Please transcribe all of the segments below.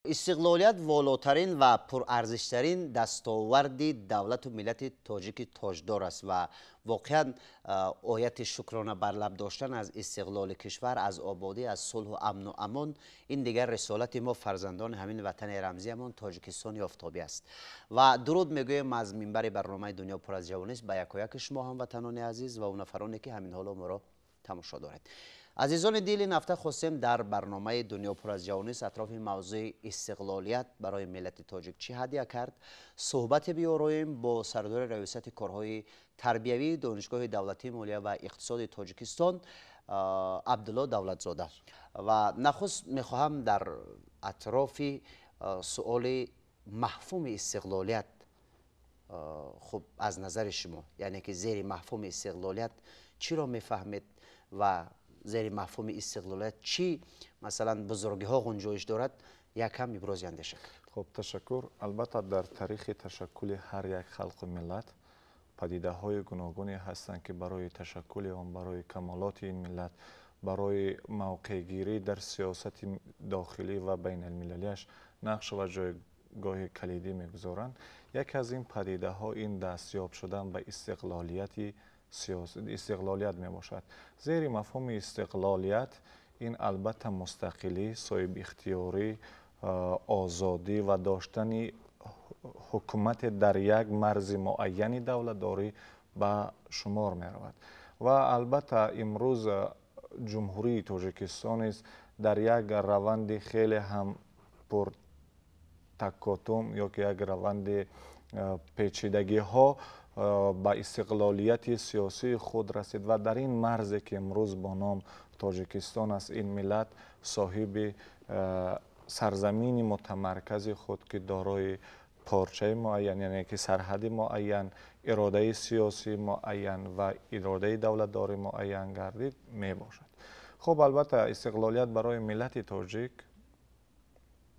Истиқлолият волотарин ва пурарзиштарин дастоварди давлату миллати тоҷики тоҷдор аст ва воқеан ояти шукрона бар лаб доштан аз истиқлоли кишвар, аз ободӣ, аз сулҳу амну амон ин дигар рисолати мо, фарзандони ҳамин ватани рамзиямон Тоҷикистони офтобӣ аст. Ва дуруд мегӯем аз минбари барномаи «Дунё пур аз ҷавонист» ба якояки шумо, ҳамватанони азиз, ва он нафароне, ки ҳамин ҳоло моро тамошо доред. Азизони дил, ин ҳафта хостем дар барномаи «Дунё пур аз ҷавонист» атрофи мавзӯи истиқлолият барои миллати тоҷик чӣ ҳадя кард суҳбате биёроем бо сардори раёсати корҳои тарбиявии Донишгоҳи давлатии молия ва иқтисоди Тоҷикистон Абдулло Давлатзода. Ва нахуст мехоҳам дар атрофи суоли мафҳуми истиқлолият, хуб, аз назари шумо, яъне ки зери мафҳуми истиқлолият чиро мефаҳмед ва зери мафҳуми истиқлолият чӣ, масалан, бузургиҳо ғунҷоиш дорад, якам ибрози андеша кард. Хуб, ташаккур. Албатта, дар таърихи ташаккули ҳар як халқу миллат падидаҳои гуногуне ҳастанд, ки барои ташаккули он, барои камолоти ин миллат, барои мавқеъгирӣ дар сиёсати дохилӣ ва байналмилалиаш нақш ва ҷойгоҳи калидӣ мегузоранд. Яке аз ин падидаҳо ин дастёб шудан ба истиқлолият мебошад. Зери мафҳуми истиқлолият ин, албатта, мустақилӣ, соҳибихтиёрӣ, озодӣ ва доштани ҳукумате дар як марзи муайяни давлатдорӣ ба шумор меравад. Ва албатта, имрӯз Ҷумҳурии Тоҷикистон низ дар як раванди хеле ҳам пуртакотум ё ки як раванди печидагиҳо ба истиқлолияти сиёсии худ расид ва дар ин марзе, ки имрӯз бо ном Тоҷикистон аст, ин миллат соҳиби сарзамини мутамаркази худ, ки дорои порчаи муайян, яъне ки сарҳади муайян, иродаи сиёсии муайян ва иродаи давлатдори муайян гардид, мебошад. Хуб, албатта, истиқлолият барои миллати тоҷик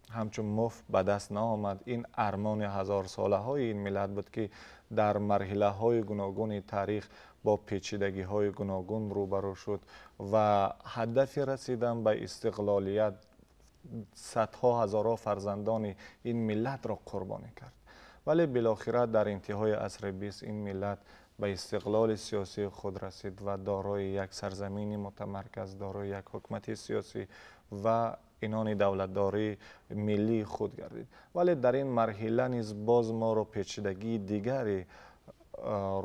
ҳамчун муфт ба даст наомад. Ин армони ҳазорсолаҳои ин миллат буд, ки дар марҳилаҳои гуногуни таърих бо печидагиҳои гуногун рӯбарӯ шуд ва ҳадафи расидан ба истиқлолият садҳо ҳазорҳо фарзандони ин миллатро қурбонӣ кард. Вале билохира дар интиҳои асри 20 ин миллат ба истиқлоли сиёсии худ расид ва дорои як сарзамини мутамарказ, дорои як ҳукумати сиёсӣ ва инони давлатдории миллии худ гардид. Вале дар ин марҳила низ боз моро печидагии дигаре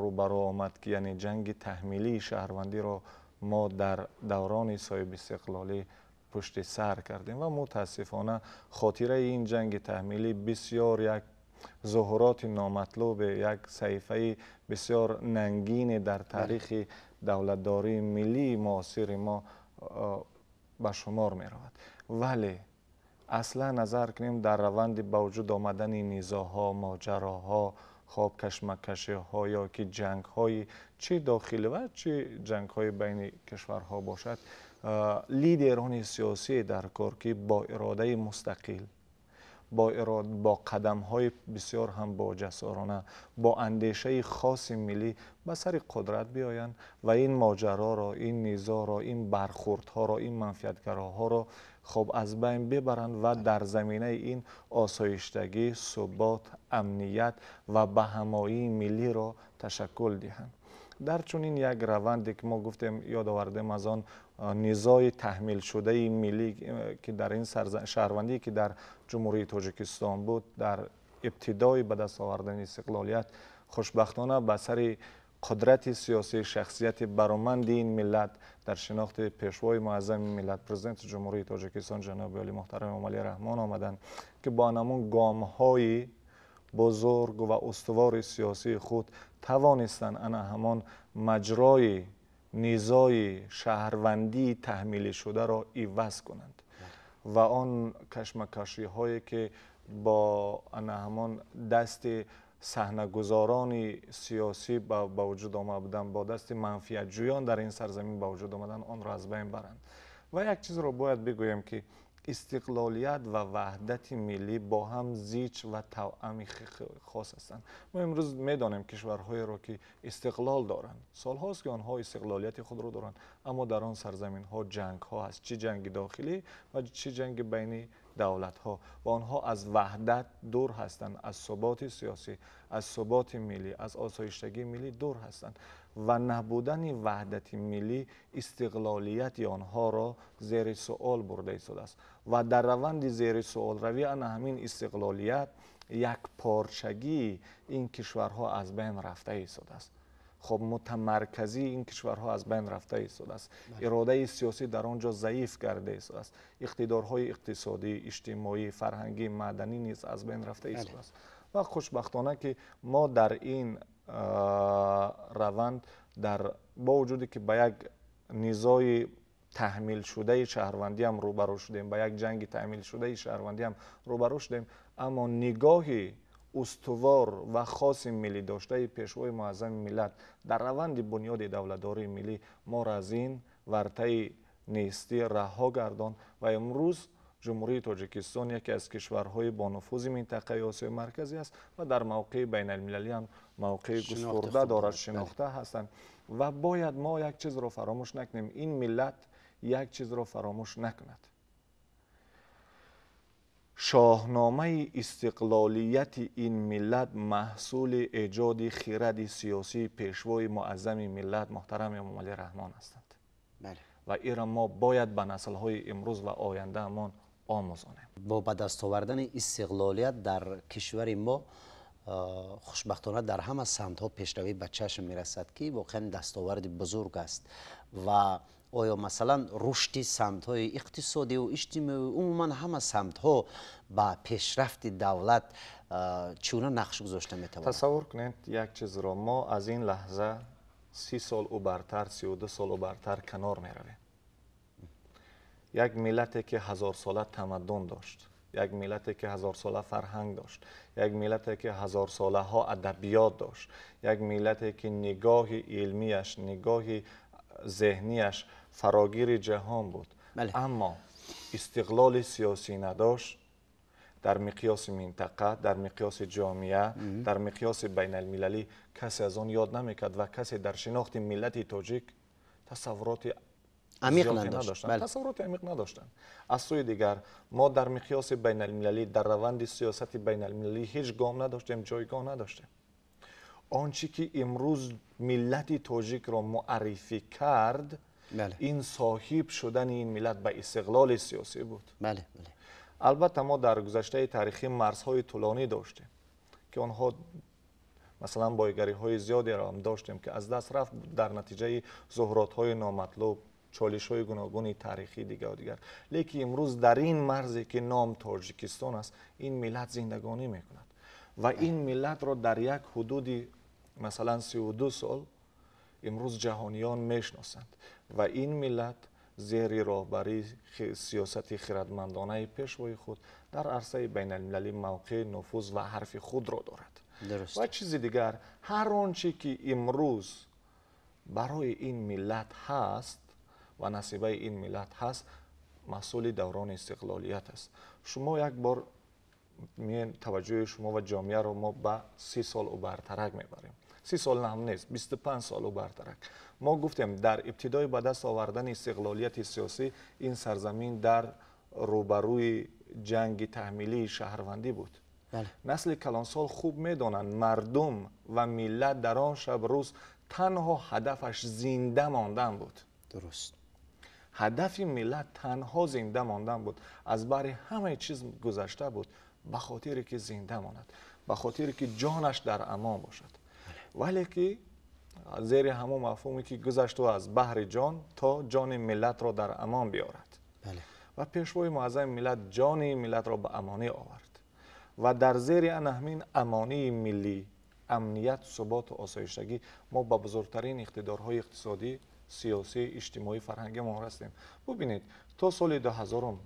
рӯбарӯ омад, ки яъне ҷанги таҳмилии шаҳрвандиро мо дар даврони соҳибистиқлолӣ пушти сар кардем ва мутаассифона хотираи ин ҷанги таҳмилӣ бисёр як зуҳуроти номатлубе, як саҳифаи бисёр нангине дар таърихи давлатдории миллии муосири мо ба шумор меравад. Вале аслан назар кунем, дар раванди ба вуҷуд омадани низоъҳо, моҷароҳо, хоб, кашмакашиҳо ё ки ҷангҳои чӣ дохилӣ ва чӣ ҷангҳои байни кишварҳо бошад, лидерони сиёсие дар кор, ки бо иродаи мустақил, бо қадамҳои бисёр ҳам боҷасорона, бо андешаи хоси миллӣ ба сари қудрат биёянд ва ин моҷароро, ин низоъро, ин бархурдҳоро, ин манфиатгароҳоро, хоб, аз байн бибаранд ва дар заминаи ин осоиштагӣ, субот, амният ва баҳамоии миллиро ташаккул диҳанд. Дар чунин як раванде, ки мо гуфтем, ёд овардем аз он низои таҳмилшудаи миллӣ, ки дар ин шаҳрвандие, ки дар Ҷумҳурии Тоҷикистон буд дар ибтидои ба даст овардани истиқлолият, хушбахтона ба сари қудрати сиёсӣ шахсияти бароманди ин миллат дар шинохти Пешвои муаззами миллат, Президенти Ҷумҳурии Тоҷикистон ҷаноби оли муҳтарам Эмомалӣ Раҳмон омаданд, ки бо ҳамон гомҳои бузург ва устувори сиёсии худ тавонистанд ана ҳамон маҷрои низои шаҳрвандии таҳмилишударо иваз кунанд ва он кашмакашиҳое, ки бо ана ҳамон дасти саҳнагузорони сиёсӣ ба вуҷуд омада буданд, бо дасти манфиатҷӯён дар ин сарзамин ба вуҷуд омаданд, онро аз байн баранд. Ва як чизро бояд бигӯем, ки Истиқлолият ва ваҳдати миллӣ бо ҳам зич ва тавъами хос ҳастанд. Мо имрӯз медонем кишварҳоеро, ки истиқлол доранд, солҳост, ки онҳо истиқлолияти худро доранд, аммо дар он сарзаминҳо ҷангҳо ҳаст, чӣ ҷанги дохилӣ ва чӣ ҷанги байни давлатҳо, ва онҳо аз ваҳдат дур ҳастанд, аз суботи сиёсӣ, аз суботи миллӣ, аз осоиштагии миллӣ дур ҳастанд ва набудани ваҳдати миллӣ истиқлолияти онҳоро зери суол бурда истодааст ва дар раванди зери суолравӣ ана ҳамин истиқлолият якпорчагии ин кишварҳо аз байн рафта истодааст. Хоб, мутамарказии ин кишварҳо аз байн рафта истодааст, иродаи сиёсӣ дар он ҷо заиф карда истодааст, иқтидорҳои иқтисодӣ, иҷтимоӣ, фарҳангӣ, маданӣ низ аз байн рафта истодааст. Ва хушбахтона, ки мо дар ин раванд, дар бо вуҷуде ки ба як низои таҳмилшудаи шаҳрвандиам рӯбарӯ шудем, ба як ҷанги таҳмилшудаи шаҳрвандиам рӯбарӯ шудем, аммо нигоҳи устувор ва хоси миллӣ доштаи Пешвои муаззами миллат дар раванди бунёди давлатдории миллӣ моро аз ин вартаи нестӣ раҳо гардонд ва имрӯз Ҷумҳурии Тоҷикистон яке аз кишварҳои бонуфузи минтақаи Осиёи Марказӣ аст ва дар мавқеи байналмилалӣ ҳам мавқеи густурда дорад, шинохта ҳастанд. Ва бояд мо як чизро фаромӯш накунем, ин миллат як чизро фаромӯш накунад: шоҳномаи истиқлолияти ин миллат маҳсули эҷоди хиради сиёсии Пешвои муаззами миллат муҳтарам Эмомалӣ Раҳмон ҳастанд ва инро мо бояд ба наслҳои имрӯз ва ояндаамон омӯзонем. Бо ба даст овардани истиқлолият дар кишвари мо хушбахтона дар ҳама самтҳо пешравӣ ба чашм мерасад, ки воқеан дастоварди бузург аст. Ва оё, масалан, рушди самтҳои иқтисодиву иҷтимоӣ, умуман ҳама самтҳо ба пешрафти давлат чӣ гуна нақш гузошта метавонад? Тасаввур кунед як чизро: мо аз ин лаҳза 30 сол ӯ бартар, 32 сол ӯ бартар канор меравем. Як миллате, ки ҳазорсола тамаддун дошт, як миллате, ки ҳазорсола фарҳанг дошт, як миллате, ки ҳазорсолаҳо адабиёт дошт, як миллате, ки нигоҳи илмияш, нигоҳи зеҳнияш фарогири ҷаҳон буд, аммо истиқлоли сиёсӣ надошт, дар миқёси минтақа, дар миқёси ҷомеа, дар миқёси байналмилалӣ касе аз он ёд намекард ва касе дар шинохти миллати тоҷик тасаввуроти амиқ надошт. Тасаввуроти амиқ надоштанд. Аз сӯи дигар, мо дар миқёси байналмилалӣ, дар раванди сиёсати байналмилалӣ ҳеҷ гом надоштем, ҷойгоҳ надоштем. Он чӣ ки имрӯз миллати тоҷикро муаррифӣ кард, ин соҳиб шудани ин миллат ба истиқлоли сиёсӣ буд. Албатта, мо дар гузаштаи таърихӣ марзҳои тӯлонӣ доштем, ки онҳо, масалан, бойгариҳои зиёдеро ҳам доштем, ки аз даст рафт дар натиҷаи зуҳуротҳои номатлуб, чолишҳои гуногуни таърихӣ, дигару дигар. Лекин имрӯз дар ин марзе, ки ном Тоҷикистон аст, ин миллат зиндагонӣ мекунад ва ин миллатро дар як ҳудуди, масалан, 32 сол имрӯз ҷаҳониён мешиносанд ва ин миллат зери роҳбарии сиёсати хирадмандонаи пешвои худ дар арсаи байналмилалӣ мавқеи нуфуз ва ҳарфи худро дорад. Ва чизи дигар, ҳар он чӣ ки имрӯз барои ин миллат ҳаст ва насибаи ин миллат ҳаст, маҳсули даврони истиқлолият аст. Шумо як бор таваҷҷӯҳи шумо ва ҷомеаро мо ба 30 сол ӯ бартарак мебарем. 30 сол ҳам нест, 25 сол ӯ бартарак. Мо гуфтем, дар ибтидои ба даст овардани истиқлолияти сиёсӣ ин сарзамин дар рӯбарӯи ҷанги таҳмилии шаҳрвандӣ буд. Насли калонсол хуб медонанд, мардум ва миллат дар он шаб рӯз танҳо ҳадафаш зинда мондан буд. Ҳадафи миллат танҳо зинда мондан буд, аз баҳри ҳамаи чиз гузашта буд, ба хотире ки зинда монад, ба хотире ки ҷонаш дар амон бошад. Вале ки зери ҳамон мафҳуме, ки гузашту аз баҳри ҷон то ҷони миллатро дар амон биёрад. Ва Пешвои муаззами миллат ҷони миллатро ба амонӣ овард ва дар зери ана ҳамин амонии миллӣ, амният, суботу осоиштагӣ мо ба бузургтарин иқтидорҳои иқтисодӣ, сиёсӣ, иҷтимоӣ, фарҳангимон расидем. Бубинед, то соли 2000-ум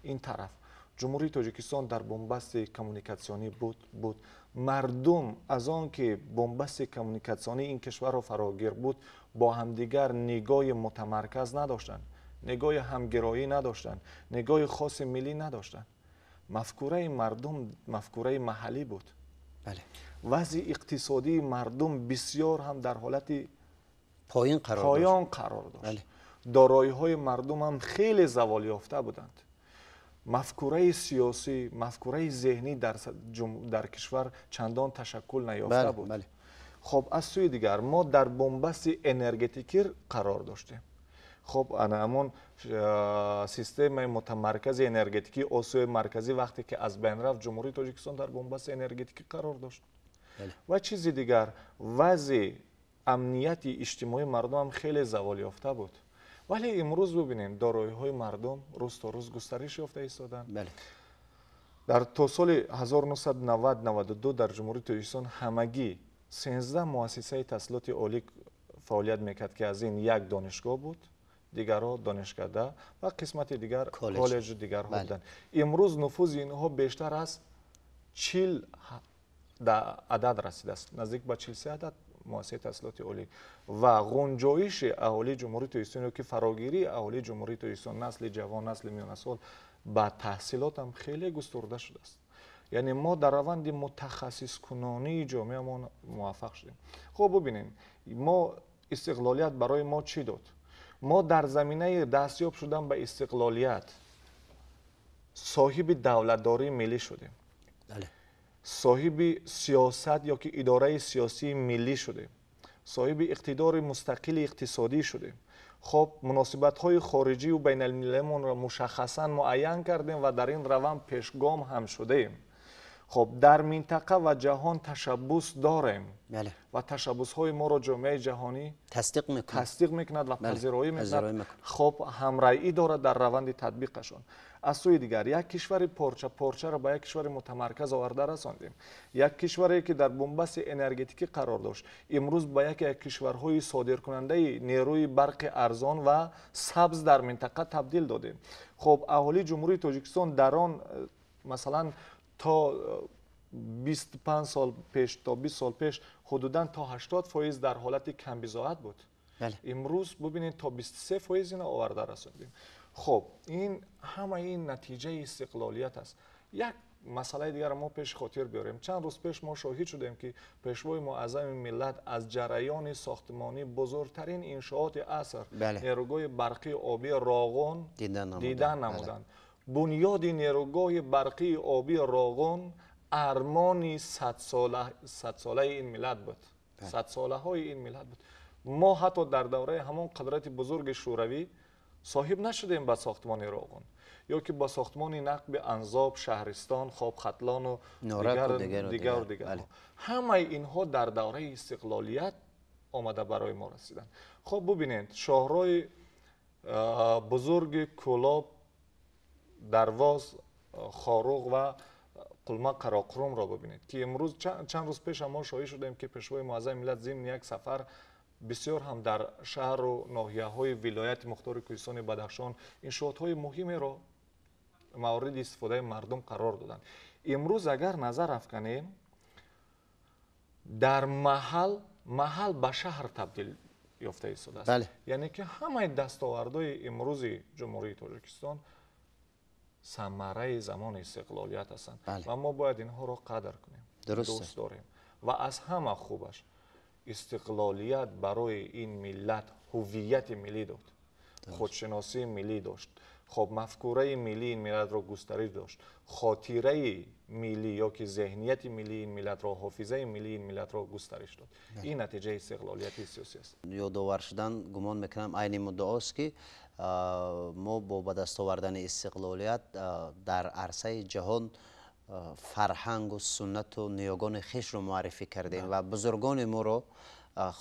ин тараф Ҷумҳурии Тоҷикистон дар бунбасти коммуникатсионӣ буд. Мардум аз он ки бунбасти коммуникатсионӣ ин кишварро фарогир буд, бо ҳамдигар нигоҳи мутамарказ надоштанд. Нигоҳи ҳамгироӣ надоштанд, нигоҳи хоси миллӣ надоштанд. Мафкураи мардум мафкураи маҳаллӣ буд. Вазъи иқтисодии мардум бисёр ҳам дар ҳолати поён қарор дошт. Дороиҳои мардум ҳам хеле заволёфта буданд. Мафкураи сиёсӣ, мафкураи зеҳнӣ дар кишвар чандон ташаккул наёфта буд. Хоб, аз сӯи дигар мо дар бунбасти энергетикӣ қарор доштем. Хоб, ана ҳамон системаи мутамаркази энергетикии Осиёи Марказӣ вақте ки аз байн рафт, Ҷумҳурии Тоҷикистон дар бунбасти энергетикӣ қарор дошт. Ва чизи дигар, вазъи амнияти иҷтимоии мардум ҳам хеле заволёфта буд. Вале имрӯз бибинем, дороиҳои мардум рӯз то рӯз густариш ёфта истоданд. Дар то соли 1990-92 дар Ҷумҳурии Тоҷикистон ҳамагӣ 13 муассисаи таҳсилоти олӣ фаъолият мекард, ки аз ин як донишгоҳ буд, дигарҳо донишкада ва қисмати дигар коллеҷу дигарҳо буданд. Имрӯз нуфузи инҳо бештар аз 40 адад расидааст, наздик ба 43 адад муассисаи таҳсилоти олӣ. Ва ғунҷоиши аҳолии Ҷумҳурии Тоҷикистон ё ки фарогирии аҳолии Ҷумҳурии Тоҷикистон, насли ҷавон, насли миёнасол ба таҳсилот ҳам хеле густурда шудааст. Яъне мо дар раванди мутахассискунонии ҷомеамон муваффақ шудем. Хуб, бубинем, мо истиқлолият барои мо чӣ дод? Мо дар заминаи дастёб шудан ба истиқлолият соҳиби давлатдории миллӣ шудем, соҳиби сиёсат ё ки идораи сиёсии миллӣ шудем, соҳиби иқтидори мустақили иқтисодӣ шудем. Хоб, муносибатҳои хориҷию байналмилалиамонро мушаххасан муайян кардем ва дар ин раванд пешгом ҳам шудаем. Хоб, дар минтақа ва ҷаҳон ташаббус дорем ва ташаббусҳои моро ҷомеаи ҷаҳонӣ тасдиқ мекунад ва пазироӣ мекунад. Хоб, ҳамраӣ дорад дар раванди татбиқашон. Аз сӯи дигар, як кишвари порча порчаро ба як кишвари мутамарказ оварда расондем. Як кишваре ки дар бунбасти энергетикӣ қарор дошт, имрӯз ба яке аз кишварҳои содиркунандаи нерӯи барқи арзон ва сабз дар минтақа табдил додем. Хоб, аҳолии Ҷумҳурии Тоҷикистон дар он, масалан, то 25 сол пеш, то 20 сол пеш ҳудудан то 80% дар ҳолати камбизоат буд. Имрӯз бубинед, то 23% ина оварда расондем. Хоб, ин ҳамаи ин натиҷаи истиқлолият аст. Як масъалаи дигарро мо пеши хотир биёрем. Чанд рӯз пеш мо шоҳид шудем, ки пешвои муаззами миллат аз ҷараёни сохтмонии бузургтарин иншооти аср, нерӯгоҳи барқии обии Роғун, дидан намуданд. Бунёди нерӯгоҳи барқии обии Роғун армони садсолаи ин миллат буд, садсолаҳои ин миллат буд. Мо ҳатто дар давраи ҳамон қудрати бузурги Шӯравӣ соҳиб нашудем ба сохтмони Роғун ё ки ба сохтмони нақби Анзоб, Шаҳристон, хоб, Хатлону дигару дигарҳо. Ҳамаи инҳо дар давраи истиқлолият омада барои мо расиданд. Хоб, бубинед, шоҳрои бузурги Кӯлоб, Дарвоз, Хоруғ ва Қулма Қароқурумро бубинед, ки имрӯз чанд рӯз пеш мо шоҳид шудем, ки пешвои муаззами миллат зимни як сафар бисёр ҳам дар шаҳру ноҳияҳои вилояти мухтори Кӯҳистони Бадахшон иншоотҳои муҳимеро мавриди истифодаи мардум қарор доданд. Имрӯз агар назар афканем, дар маҳал маҳал ба шаҳр табдил ёфта истодааст. Яъне ки ҳамаи дастовардҳои имрӯзи Ҷумҳурии Тоҷикистон самараи замони истиқлолият ҳастанд ва мо бояд инҳоро қадр кунем, дӯст дорем. Ва аз ҳама хубаш, истиқлолият барои ин миллат ҳуввияти миллӣ дод, худшиносии миллӣ дошт. Хоб, мафкураи миллии ин миллатро густариш дошт, хотираи миллӣ ё ки зеҳнияти миллии ин миллатро, ҳофизаи миллии ин миллатро густариш дод. Ин натиҷаи истиқлолияти сиёсӣ аст. Ёдовар шудан, гумон мекунам, айни муддаост, ки мо бо ба даст овардани истиқлолият дар арсаи ҷаҳон фарҳангу суннату ниёгони хешро муаррифӣ кардем ва бузургони моро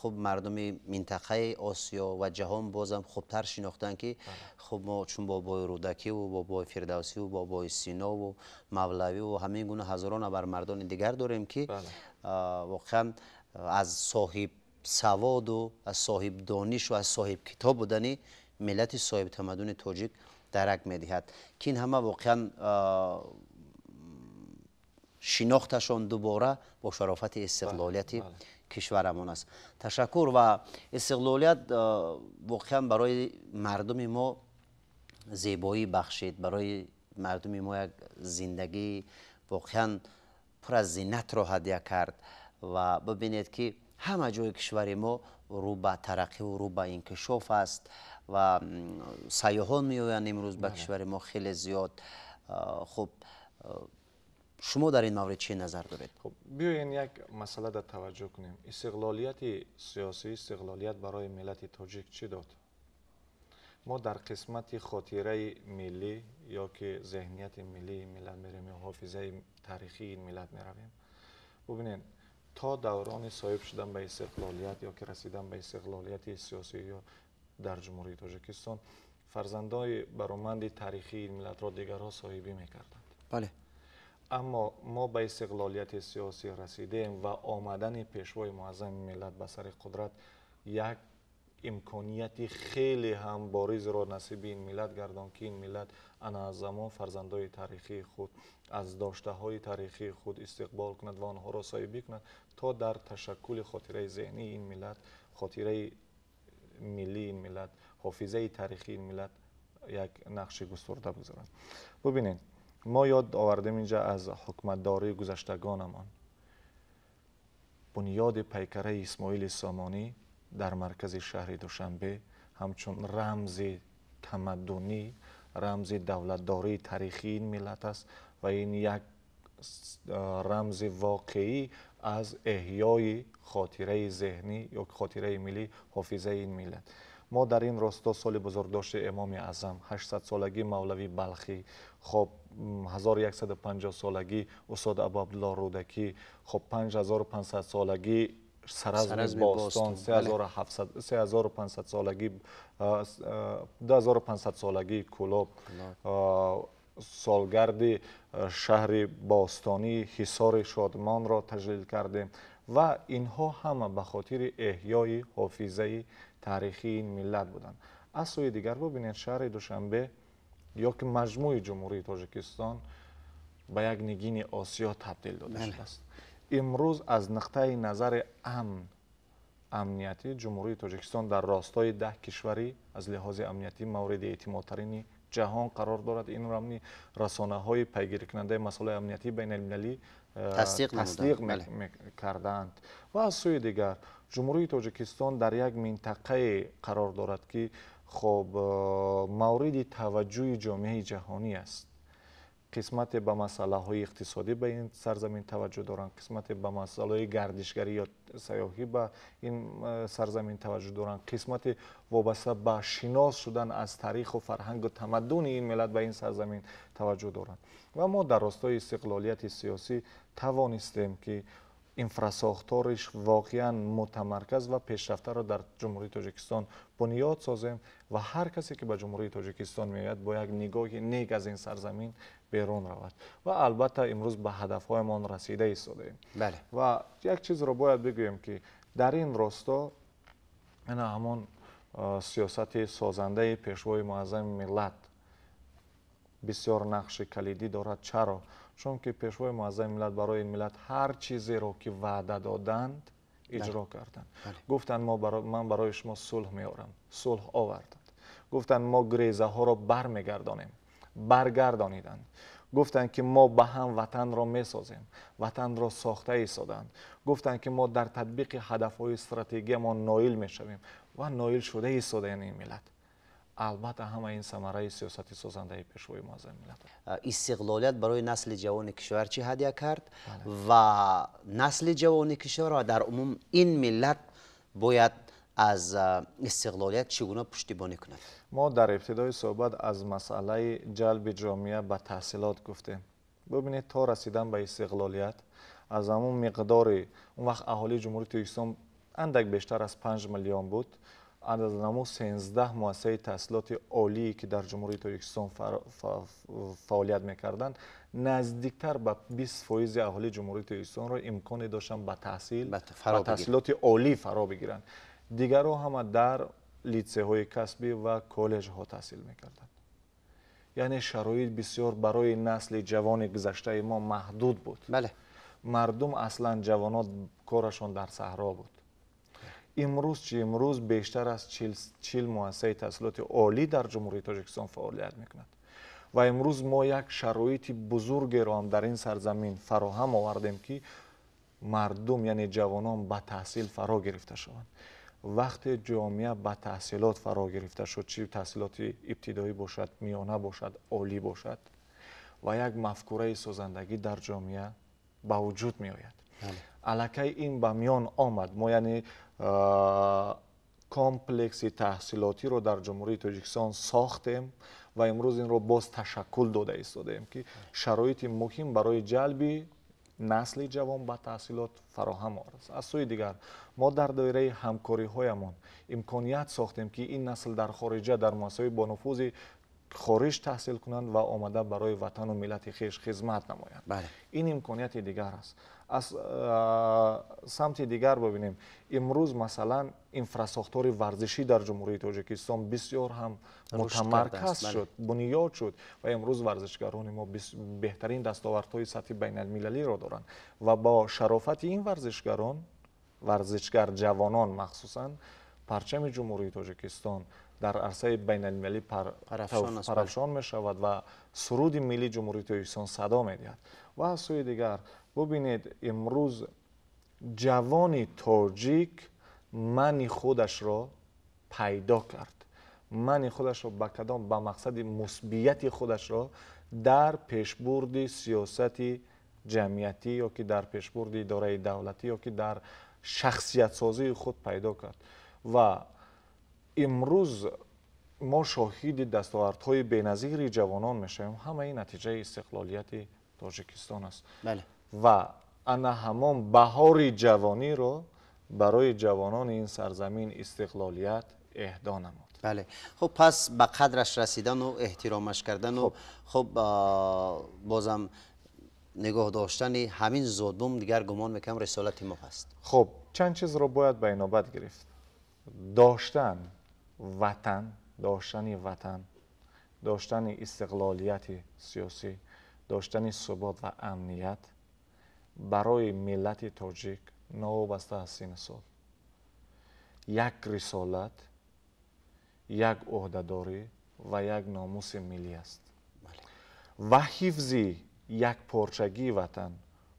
хуб мардуми минтақаи Осиё ва ҷаҳон бозам хубтар шинохтанд, ки хуб мо чун бобои Рӯдакиву бобои Фирдавсиву бобои Синову Мавлавиву ҳамин гуна ҳазорон абармардони дигар дорем, ки воқеан аз соҳиб саводу аз соҳиб донишу аз соҳиб китоб будани миллати соҳибтамаддуни тоҷик дарак медиҳад, ки ин ҳама воқеан шинохташон дубора бо шарофати истиқлолияти кишварамон аст. Ташаккур. Ва истиқлолият воқеан барои мардуми мо Зебоӣ бахшид, барои мардуми мо як зиндагии воқеан пур аз зинатро ҳадя кард. Ва бибинед, ки ҳама ҷои кишвари мо рӯ ба тараққиву рӯ ба инкишоф аст ва сайёҳон меоянд имрӯз ба кишвари мо хеле зиёд. Хуб, шумо дар ин маврид чӣ назар доред? Хуб, биёен як масъала дар таваҷҷӯҳ кунем. Истиқлолияти сиёсӣ, истиқлолият барои миллати тоҷик чӣ дод? Мо дар қисмати хотираи миллӣ ё ки зеҳнияти миллии миллат меравем ё ҳофизаи таърихии миллат меравем. Бубинед, то даврони соҳиб шудан ба истиқлолият ё ки расидан ба истиқлолияти сиёсӣ ё дар Ҷумҳурии Тоҷикистон, фарзандои бароманди таърихии миллатро дигарҳо соҳибӣ мекарданд. Аммо мо ба истиқлолияти сиёсӣ расидем ва омадани Пешвои Муаззами миллат ба сари қудрат як имконияти хеле ҳам боризро насиби ин миллат гардон, ки ин миллат ана аз замон фарзандои таърихии худ, аз доштаҳои таърихии худ истиқбол кунад ва онҳоро соҳибӣ кунад, то дар ташаккули хотираи зеҳнии ин миллат, хотираи миллии ин миллат, ҳофизаи таърихии ин миллат як нақши густурда бигузорад. Бубинед, мо ёд овардем инҷа аз ҳукуматдории гузаштагонамон. Бунёди пайкараи Исмоили Сомонӣ дар маркази шаҳри Душанбе ҳамчун рамзи тамаддунӣ, рамзи давлатдории таърихии ин миллат аст ва ин як рамзи воқеӣ аз эҳёи хотираи зеҳнӣ ё хотираи миллӣ, ҳофизаи ин миллат. Мо дар ин росто соли бузургдошти Эмоми Аъзам, 800-солагии Мавлавӣ Балхӣ, хоб, 1150-солагии устод Абу Абдулло Рӯдакӣ, хоб, 5500-солагии Саразми бостон, 3500-солагии, 2500-солагии Кӯлоб, солгарди шаҳри бостонии Ҳисори Шодмонро таҷлил кардем ва инҳо ҳама ба хотири эҳёи ҳофизаи таърихии ин миллат буданд. Аз сӯи дигар, бубинед, шаҳри Душанбе ё ки маҷмӯи Ҷумҳурии Тоҷикистон ба як нигини Осиё табдил дода шудааст. Имрӯз аз нуқтаи назари амниятӣ Ҷумҳурии Тоҷикистон дар ростои 10 кишварӣ аз лиҳози амниятӣ мавриди эътимодтарини ҷаҳон қарор дорад. Инро расонаҳои пайгирикунандаи масъалаи амниятии байналмилалӣ тасдиқ кардаанд. Ва аз сӯи дигар, Ҷумҳурии Тоҷикистон дар як минтақае қарор дорад, ки хоб, мавриди таваҷҷӯҳи ҷомеаи ҷаҳонӣ аст. Қисмате ба масъалаҳои иқтисодӣ ба ин сарзамин таваҷҷӯҳ доранд, қисмате ба масъалаҳои гардишгарӣ ё сайёҳӣ ба ин сарзамин таваҷҷӯҳ доранд, қисмате вобаста ба шинос шудан аз таъриху фарҳангу тамаддуни ин миллат ба ин сарзамин таваҷҷӯҳ доранд. Ва мо дар ростои истиқлолияти сиёсӣ тавонистем, ки инфрасохториш воқеан мутамарказ ва пешрафтаро дар Ҷумҳурии Тоҷикистон бунёд созем ва ҳар касе ки ба Ҷумҳурии Тоҷикистон меояд, бо як нигоҳи нек аз ин сарзамин берун равад. Ва албатта, имрӯз ба ҳадафҳоямон расида истодаем. Ва як чизро бояд бигӯем, ки дар ин росто ана ҳамон сиёсати созандаи Пешвои Муаззами миллат бисёр нақши калидӣ дорад. Чаро? Чунки Пешвои Муаззами миллат барои ин миллат ҳар чизеро ки ваъда доданд, иҷро карданд. Гуфтанд: «Ман барои шумо сулҳ меорам», сулҳ оварданд. Гуфтанд: «Мо грезаҳоро бармегардонем», баргардониданд. Гуфтанд ки мо ба ҳам ватанро месозем, ватанро сохта истоданд. Гуфтанд ки мо дар татбиқи ҳадафҳои стратегиямон ноил мешавем ва ноил шуда истодаанд ин миллат. Албатта, ҳама ин самараи сиёсати созандаи Пешвои Муаззами миллат. Истиқлолият барои насли ҷавони кишвар чӣ ҳадя кард ва насли ҷавони кишвар ва дар умум ин миллат бояд аз истиқлолият чӣ гуна пуштибонӣ кунад? Мо дар ибтидои суҳбат аз масъалаи ҷалби ҷомеа ба таҳсилот гуфтем. Бубинед, то расидан ба истиқлолият аз ҳамун миқдори он вақт аҳолии Ҷумҳурии Тоҷикистон андак бештар аз 5 миллион буд, аз ҳамун 13 муассисаи таҳсилоти олие, ки дар Ҷумҳурии Тоҷикистон фаъолият мекарданд, наздиктар ба 20 фоизи аҳолии Ҷумҳурии Тоҷикистонро имконе доштанд ба таҳсил, ба таҳсилоти олӣ фаро бигиранд. Дигарҳо ҳама дар литсейҳои касбӣ ва коллеҷҳо таҳсил мекарданд. Яъне шароит бисёр барои насли ҷавони гузаштаи мо маҳдуд буд. Мардум, аслан ҷавонот, корашон дар саҳро буд. Имрӯз чӣ? Имрӯз бештар аз 40 муассисаи таҳсилоти олӣ дар Ҷумҳурии Тоҷикистон фаъолият мекунад ва имрӯз мо як шароити бузургеро ҳам дар ин сарзамин фароҳам овардем, ки мардум, яъне ҷавонон, ба таҳсил фаро гирифта шаванд. Вақте ҷомеа ба таҳсилот фаро гирифта шуд, чӣ таҳсилоти ибтидоӣ бошад, миёна бошад, олӣ бошад, ва як мафкураи созандагӣ дар ҷомеа ба вуҷуд меояд. Аллакай ин ба миён омад. Мо, яъне, комплекси таҳсилотиро дар Ҷумҳурии Тоҷикистон сохтем ва имрӯз инро боз ташаккул дода истодаем, ки шароити муҳим барои ҷалби насли ҷавон ба таҳсилот фароҳам овард. Аз сӯи дигар, мо дар доираи ҳамкориҳоямон имконият сохтем, ки ин насл дар хориҷа, дар муассисаҳои бонуфузи хориҷ таҳсил кунанд ва омада барои ватану миллати хеш хизмат намоянд. Ин имконияти дигар аст. Аз самти дигар бибинем, имрӯз, масалан, инфрасохтори варзишӣ дар Ҷумҳурии Тоҷикистон бисёр ҳам мутамарказ шуд, бунёд шуд ва имрӯз варзишгарони мо беҳтарин дастовардҳои сатҳи байналмилалиро доранд ва бо шарофати ин варзишгарон, варзишгар ҷавонон махсусан, парчами Ҷумҳурии Тоҷикистон дар арсаи байналмилалӣ парафшон мешавад ва суруди миллии Ҷумҳурии Тоҷикистон садо медиҳад. Ва аз сӯи дигар бубинед, имрӯз ҷавони тоҷик мани худашро пайдо кард. Мани худашро ба кадом, ба мақсади мусбияти худашро дар пешбурди сиёсати ҷамъиятӣ ё ки дар пешбурди идораи давлатӣ ё ки дар шахсиятсозии худ пайдо кард. Ва имрӯз мо шоҳиди дастовардҳои беназири ҷавонон мешавем. Ҳамаи натиҷаи истиқлолияти Тоҷикистон аст. Ва ана ҳамон баҳори ҷавониро барои ҷавонони ин сарзамин истиқлолият эҳдо намуд. Бале, хуб, пас ба қадраш расидану эҳтиромаш кардану, хуб, бозам нигоҳ доштани ҳамин зодбум дигар гумон мекунам рисолати мо ҳаст. Хуб, чанд чизро бояд ба инобат гирифт. Доштан ватан, доштани ватан, доштани истиқлолияти сиёсӣ, доштани субот ва амният барои миллати тоҷик новобаста аз синну сол як рисолат, як ӯҳдадорӣ ва як номуси миллӣ аст. Ва ҳифзи якпорчагии ватан,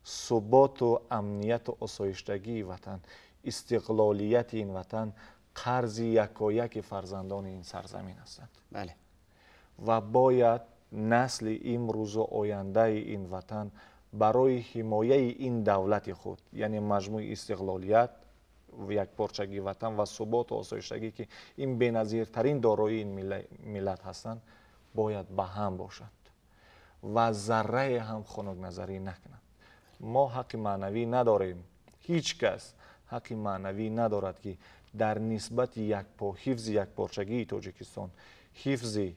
суботу амнияту осоиштагии ватан, истиқлолияти ин ватан қарзи якояки фарзандони ин сарзамин ҳастанд. Ва бояд насли имрӯзу ояндаи ин ватан барои ҳимояи ин давлати худ, яъне маҷмӯи истиқлолият, якпорчагии ватан ва суботу осоиштагӣ, ки ин беназиртарин дороии ин миллат ҳастанд, бояд ба ҳам бошанд ва заррае ҳам хунукназарӣ накунанд. Мо ҳаққи маънавӣ надорем, ҳеҷ кас ҳаққи маънавӣ надорад, ки дар нисбати ҳифзи якпорчагии Тоҷикистон, ҳифзи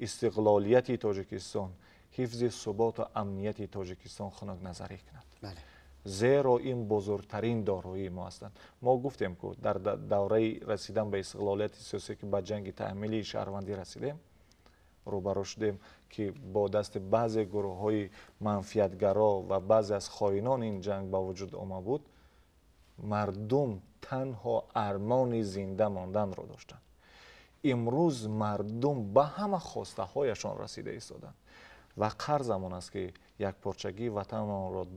истиқлолияти Тоҷикистон, ҳифзи суботу амнияти Тоҷикистон хунукназарӣ кунад. Зеро ин бузургтарин дороии мо ҳастанд. Мо гуфтем, ку дар давраи расидан ба истиқлолияти сиёсӣ, ки ба ҷанги таҳмилии шаҳрвандӣ расидем, рӯбарӯ шудем, ки бо дасти баъзе гурӯҳҳои манфиатгаро ва баъзе аз хоинон ин ҷанг ба вуҷуд ома буд, мардум танҳо армони зинда монданро доштанд. Имрӯз мардум ба ҳама хостаҳояшон расида истоданд ва қарзамон аст, ки якпорчагии ватанамонро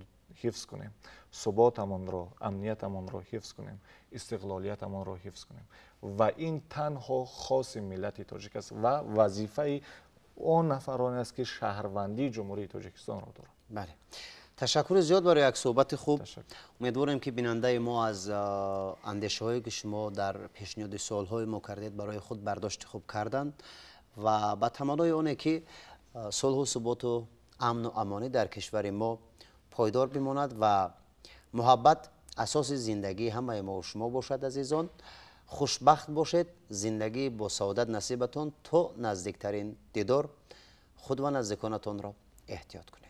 ҳифз кунем, суботамонро, амниятамонро ҳифз кунем, истиқлолиятамонро ҳифз кунем. Ва ин танҳо хоси миллати тоҷик аст ва вазифаи он нафароне аст, ки шаҳрвандии Ҷумҳурии Тоҷикистонро доранд. Бале, ташаккури зиёд барои як суҳбати хуб. Умедворем, ки бинандаи мо аз андешаҳое, ки шумо дар пешниҳоди суолҳои мо кардед, барои худ бардошти хуб карданд ва ба таманнои оне, ки сулҳу суботу амну амонӣ дар кишвари мо пойдор бимонад ва муҳаббат асоси зиндагии ҳамаи мо шумо бошад. Азизон, хушбахт бошед, зиндагӣ бо саодат насибатон. То наздиктарин дидор худ ва наздиконатонро эҳтиёт кунед.